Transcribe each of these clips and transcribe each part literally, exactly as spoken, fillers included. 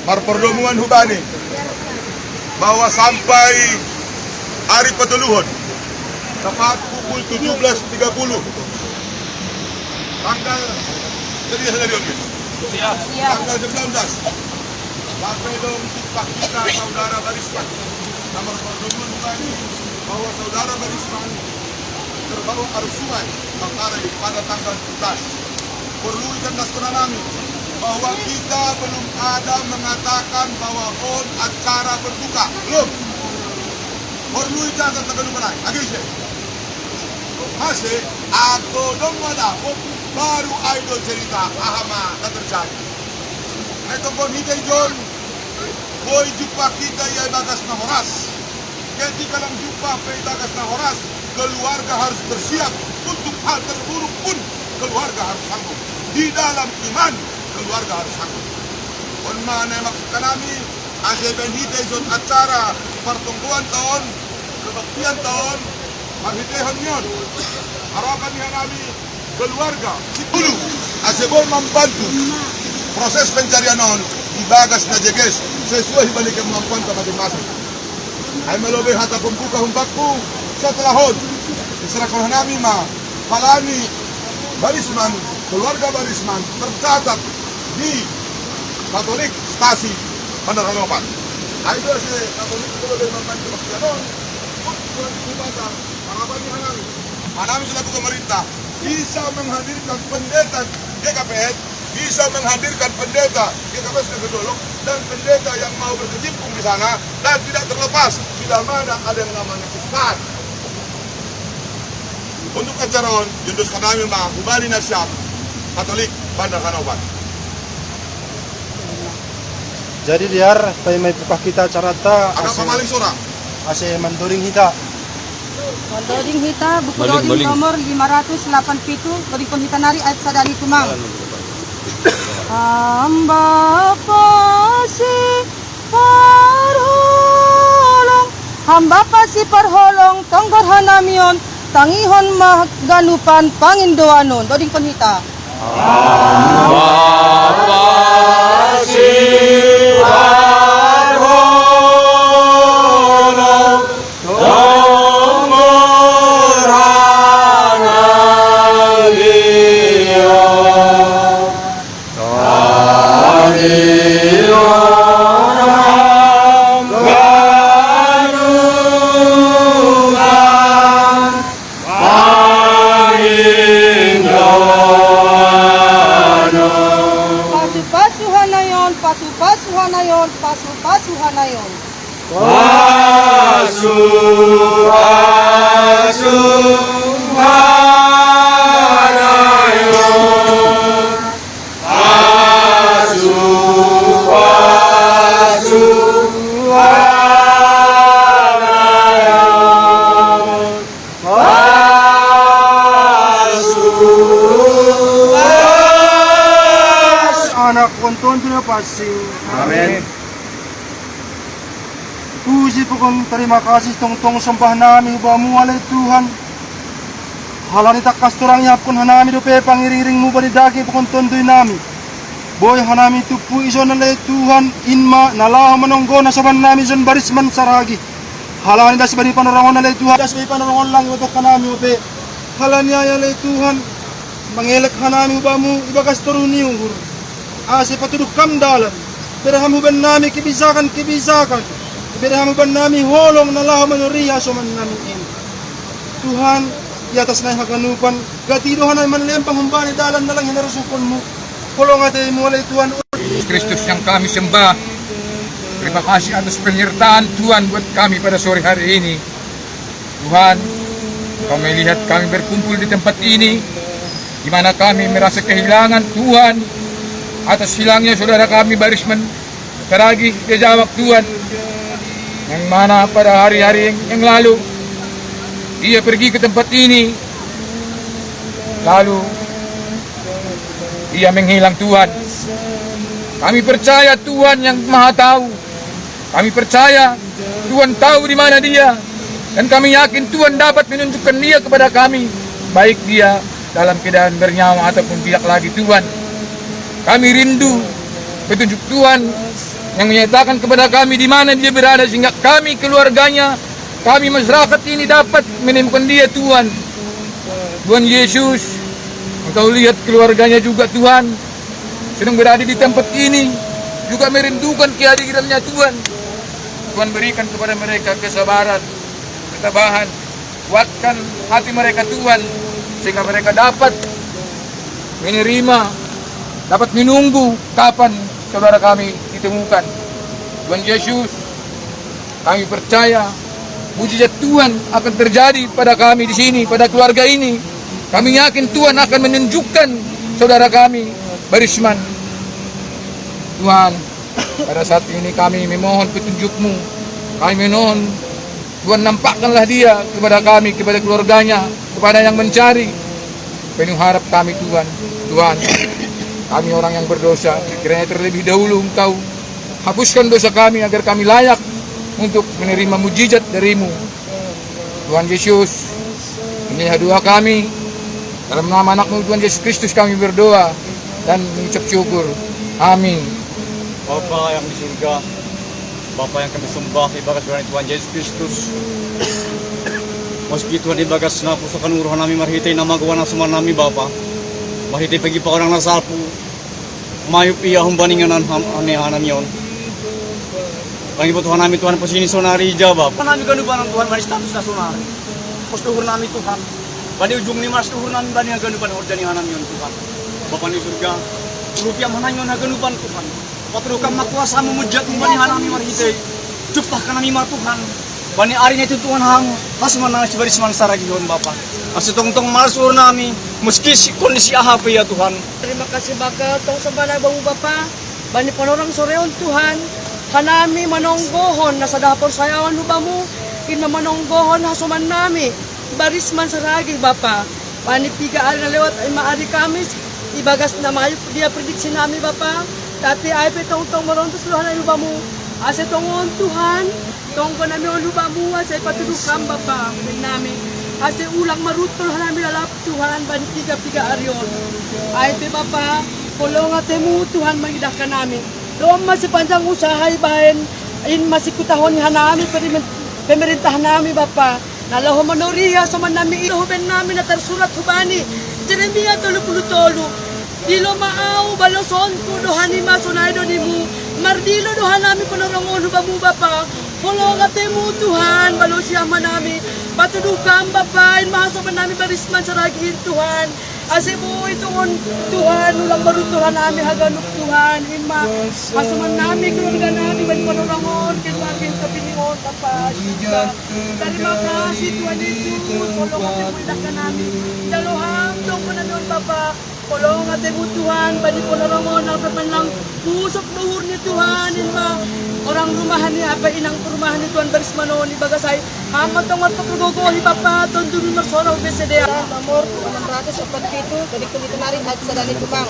Marpardomuan hubani bahwa sampai ari patoluhon, tepat pukul tujuh belas tiga puluh, tanggal, jadi, jadi, oke. Tanggal sembilan belas, sampai dong si Pak kita, Saudara Barisman. Marpardomuan hubani bahwa Saudara Barisman terbawa arus sungai Manggarai pada tanggal tujuh belas. Perlu ikan das kami bahwa kita belum ada mengatakan bahwa on acara berbuka. Belum. Perlu ikan das kami, agise. Masih, aku dong ada, baru ayo cerita, ahama, tak terjadi. Itu kon hita ijon, boy jumpa kita ya bagas na horas. Ketika lang jumpa pe bagas na horas, keluarga harus bersiap untuk hal terburuk pun keluarga harus sanggup. Di dalam iman, keluarga harus sanggup. On ma na maksud kanami, ase ben hita ijon acara partonggoan taon, kebaktian taon, marhitehon nion. Harapan ni hanami, keluarga, si pulu, ase boi mambantu proses pencarian on di bagas na jeges, sesuai hubani kemampuan ta masing-masing. Ai malo be hata pembuka humbakku, setelah on, diserahkan hanami ma, halani Barisman, keluarga Barisman, tercatat di Katolik Stasi Bandar Hanopan. Ai do ase Katolik itu lebih mambantu kebaktian on, untuk Tuhan dibuka, harapan ni hanami. Hanami selaku pemerintah, bisa menghadirkan pendeta G K P S, bisa menghadirkan pendeta G K P S Negeri Dolok, dan pendeta yang mau berkecimpung di sana, dan tidak terlepas bila mana ada yang namanya ustaz. Untuk acara on, jundus kanami ma hubani na siap Katolik Bandar Hanopan. Jadi diar, pai mai pukah kita acarata, agak ase pamaling sora, ase mandoding hita. Mandoding hita, buku doding, doding, nomor lima ratus delapan pitu, doding kon hita nari ayat sada ni tumang. Hamba pasi parholong, hamba pasi parholong, tonggor hanami on, tangihon ma ganupan pangindoan on. Doding kon hita. Hamba pasi parholong, tonggor hanami on, tangihon ma ganupan pangindoan on. Pasu-pasu hanami on, pasu-pasu hanami on, pasu-pasu hanami on. Pasu-pasu hanami on. Pasu-pasu hanami on. Pasu-pasu. Anak, Puang Tuhan pina pasi. Amin. Puji pakon tarima kasih, tongtong sombah nami hu Bamu ale Tuhan. Halani tangkas torang iaphon hanami dope pangiring-iring-Mu bani daging pakon tonduy nami. Boi hanami tumpu ijon ale Tuhan, in ma na laho manonggo na soban nami John Barisman Saragih. Halani das bani panorangon ale Tuhan, das bani panorangon lang ibotohon hanami dope. Halani ai ale Tuhan, mangelek hanami hu Bamu ibagas toruh ni uhur, ase patuduh Kam dalan, bere Ham hu bannami kebijakan-kebijakan, bere Ham hu bannami holong na laho manorihi hasoman nami in. Tuhan, di atas nai haganupan, gati do hanami manlembang humbani dalan na lang hinarosuhonMu. Holong atei-Mu ale Tuhan. Yesus Kristus yang kami sembah, terima kasih atas penyertaan Tuhan buat kami pada sore hari ini. Tuhan, Kau melihat kami berkumpul di tempat ini, di mana kami merasa kehilangan, Tuhan, atas hilangnya saudara kami Barisman Saragih Dejawak, Tuhan, yang mana pada hari-hari yang, yang lalu ia pergi ke tempat ini, lalu ia menghilang, Tuhan. Kami percaya Tuhan yang Maha Tahu. Kami percaya Tuhan tahu di mana dia. Dan kami yakin Tuhan dapat menunjukkan dia kepada kami, baik dia dalam keadaan bernyawa ataupun tidak lagi, Tuhan. Kami rindu petunjuk Tuhan yang menyatakan kepada kami di mana dia berada, sehingga kami, keluarganya, kami, masyarakat ini dapat menemukan dia, Tuhan. Tuhan Yesus, Engkau lihat keluarganya juga, Tuhan, sedang berada di tempat ini, juga merindukan kehadirannya, Tuhan. Tuhan, berikan kepada mereka kesabaran, ketabahan, kuatkan hati mereka, Tuhan, sehingga mereka dapat menerima, dapat menunggu kapan saudara kami ditemukan. Tuhan Yesus, kami percaya mujizat Tuhan akan terjadi pada kami di sini, pada keluarga ini. Kami yakin Tuhan akan menunjukkan saudara kami, Barisman. Tuhan, pada saat ini kami memohon petunjuk-Mu. Kami memohon, Tuhan, nampakkanlah dia kepada kami, kepada keluarganya, kepada yang mencari. Penuh harap kami, Tuhan. Tuhan, kami orang yang berdosa, kiranya terlebih dahulu Engkau hapuskan dosa kami agar kami layak untuk menerima mujizat dari-Mu. Tuhan Yesus, inilah doa kami. Dalam nama Anak-Mu, Tuhan Yesus Kristus, kami berdoa dan mengucap syukur. Amin. Bapa yang di surga, Bapa yang kami sembah ibarat Tuhan Yesus Kristus. Meski Tuhan ibarat na pusakan uruhan nami marhitei na magawa na suman nami Bapa. Marhitei pagi pa orang na salpu. Mayup ia humbandingan ham ane hanami on. Pangibo Tuhan nami Tuhan posini sonari ija Bapa. Nami ganupan Tuhan bani status na sonari. Pos duhur nami Tuhan. Bani ujung ni mas duhur nami bani ganupan horja ni hanami on Tuhan. Bapa ni surga. Rupiah hanami on ganupan Tuhan. Patuduhkan ma kuasa-Mu mujizat-Mu bani hanami marhitei. Jumpahkan nami ma Tuhan. Bani ari na ituntungan Ham, hasoman nami si Barisman Saragih on Bapa. Ase tongtong marsuhur nami, meski si kondisi aha pe ia Tuhan. Terima kasih Bapa, tong sembah nami Bamu Bapa. Bani panorang sore on Tuhan, hanami manonggohon na sada haporsayaon hu Bamu, in ma manonggohon hasoman nami Barisman Saragih Bapa. Bani piga ari na lewat, in ma ari Kamis, ibagas na mayup dia prediksi nami Bapa. Tapi ai pe tongtong marontos do hanami hu Bamu. Ase tong on Tuhan, tonggo nami on hu Bamu, ase patuduh Kam Bapa, bahen nami. Ase ulang maruntol hanami lalap Tuhan, bani piga-piga ari on. Ai pe Bapa, holong atei-Mu Tuhan mangidahkan nami. Domma sepanjang usaha ibahen, in ma sikutahon hanami pemerintah nami Bapa. Na laho manorihi hasoman nami i dohot bahen nami na tarsurat hubani Jeremia tolu puluh tolu. Dilo ma ahu, balosonku do hanima sonai do nimu. Mardilo do hanami panorang on hu Bamu Bapa. Holong atei-Mu Tuhan, balosi hanami. Patuduh Kam Bapa, in ma hasoman nami Barisman Saragih in Tuhan. Ase boi tongon Tuhan, ulang maruntol hanami haganup Tuhan, in ma hasoman nami keluarga nami bani panorang on, keluarga in topini on Bapa. Terima kasih Tuhan Yesus, holong atei-Mu idahkan nami. Jalo Ham tonggo nami on Bapa. Holong atei-Mu Tuhan, bani panorang on, nang permanlang pusok luhur ni Tuhan, in ma orang rumah ni, apa inang rumah ni Tuhan Barisman on ibagas ai. Ham ma tong marpagogohi Bapa, tondurmi marsoara hu B C D A. Nomor enam ratus empat pitu, jadi kulit nari at sadani tumang.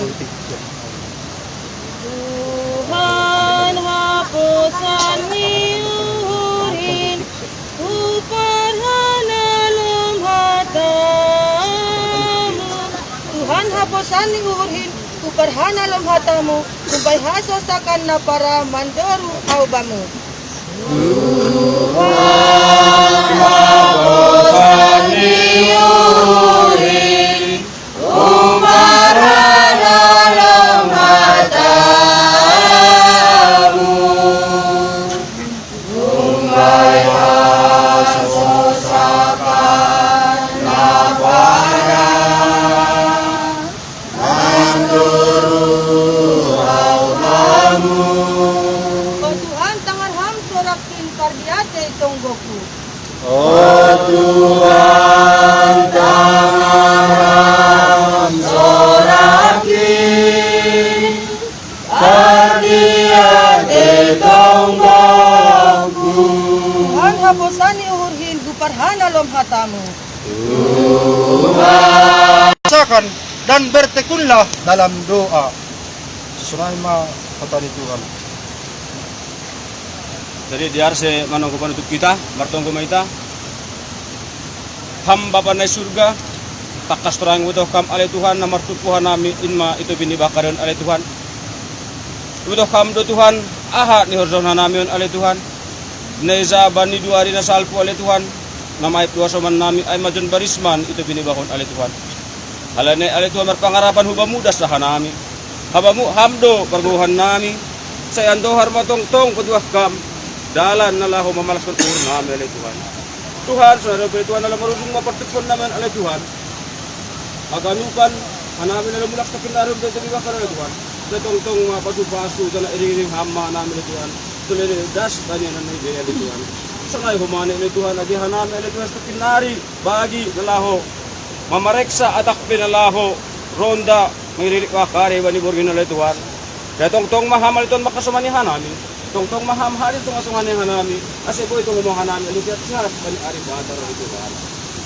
Tuhan haposan ni uhurhin, huparhana lom hata-Mu. Tuhan haposan ni uhurhin, huparhana lom hata-Mu, sumbai hasosakan na para mandoru au Bamu. Tuhan haposan ni uhurhin, huparhana lom hata-Mu. Sumbai hasosakan na para mandoru au Bamu. O Tuhan, tangar Ham sorak in pardiatei tonggoku. O Tuhan, tangar Ham sorak in pardiatei tonggoku. Tuhan haposan ni uhurhin, huparhana lom hata-Mu. Tuhan. Rasakan dan bertekunlah dalam doa. Sonai ma hata ni Tuhan. Jadi di ari asa manonggo panutup hita, martonggo ma hita. Ham Bapa na i surga, tangkas torang ibotoh Ham ale Tuhan, na martumpu hanami in ma i topi ni bangkadon ale Tuhan. Ibetoh Ham do Tuhan, aha nihorjahon hanami on ale Tuhan. Na ija bani dua ari na salpu ale Tuhan, na maip do hasoman nami ai majon barisman ito binebahon ale Tuhan. Halani ale Tuhan marpangarapan hu Bamu das hanami. Habamu Ham do pargogohan nami, sai andohar ma tongtong pajuah Ham dalan na laho mamalaskon uhur nami ale Tuhan. Tuhan, sonari pe Tuhan, na lam marujung ma partingkian nami ale Tuhan. Haganupan hanami na lam mulak tongkin ari on dohot tongkin ari ale Tuhan. Sai tongtong ma pasupasu, janah iring-iring Ham ma hanami ale Tuhan. Sonari das bani anak na ija ale Tuhan. Sonai homa ni ale Tuhan, age hanami ale Tuhan tongkin ari bagi na laho mamareksa atap pe na laho ronda mangiririk bakare bani borngin ale Tuhan. Sai tongtong ma Ham ale Tuhan mangkasomani hanami. Tongtong ma Ham hadir tonga-tonga ni hanami, ase boi tong ma hanami ale Tuhan sihat bani ari patar ale Tuhan.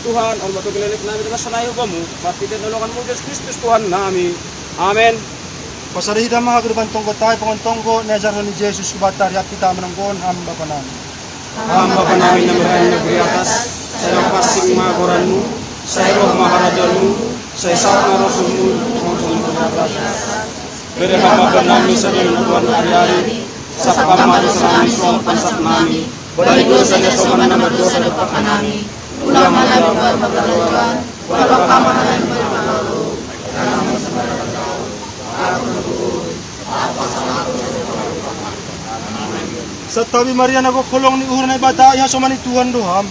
Tuhan, on ma tongkin lenek nami, tongkin sonai hu Bamu, marhitei holonganMu Jesus Kristus Tuhan nami. Amen. Pasada hita ma haganupan tonggoanta i, pakon tonggo na ijarhon ni Jesus hubanta, riap hita manonggohon Ham Bapa nami. Ham Bapa nami na marhitehite di atas, sai pansing ma goranMu, sai roh ma harajaonMu, sai saut ma rosuhMu, Bere Ham ma bannami sadari on ari-ari, sap Ham ma dosanami songon pansap nami, bani dosa ni hasoman na mardosa dompak hanami, ulang ma nami baru pangalaoan, ulang ma nami baru pangalaoan. Santabi Maria, na gok holong ni uhur ni Naibata, i hasoman ni Tuhan do Ham.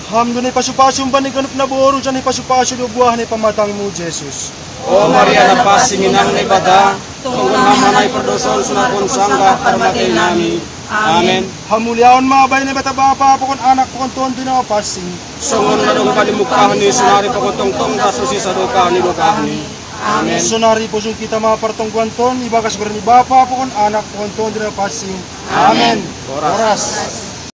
Ham do na ipasu-pasu umbani ganup naboru, janah ipasu-pasu do buah ni pamatangMu Jesus. O Maria na pansing, inang ni Naibata, tonggohon Ham ma hanami pardosa on sonari dohot sanggah parmatei nami. Amen. Hamuliaon ma bani Naibata Bapa, pakon Anak, pakon Tondi Napansing. Songon na dong bani mungkahni, sonari pakon tongtong das hu sadokah ni dokahni. Amen. Sonari pusung hita ma partonggoan on, ibagas goran ni Bapa, pakon Anak, pakon Tondi Napansing. Amen. Horas.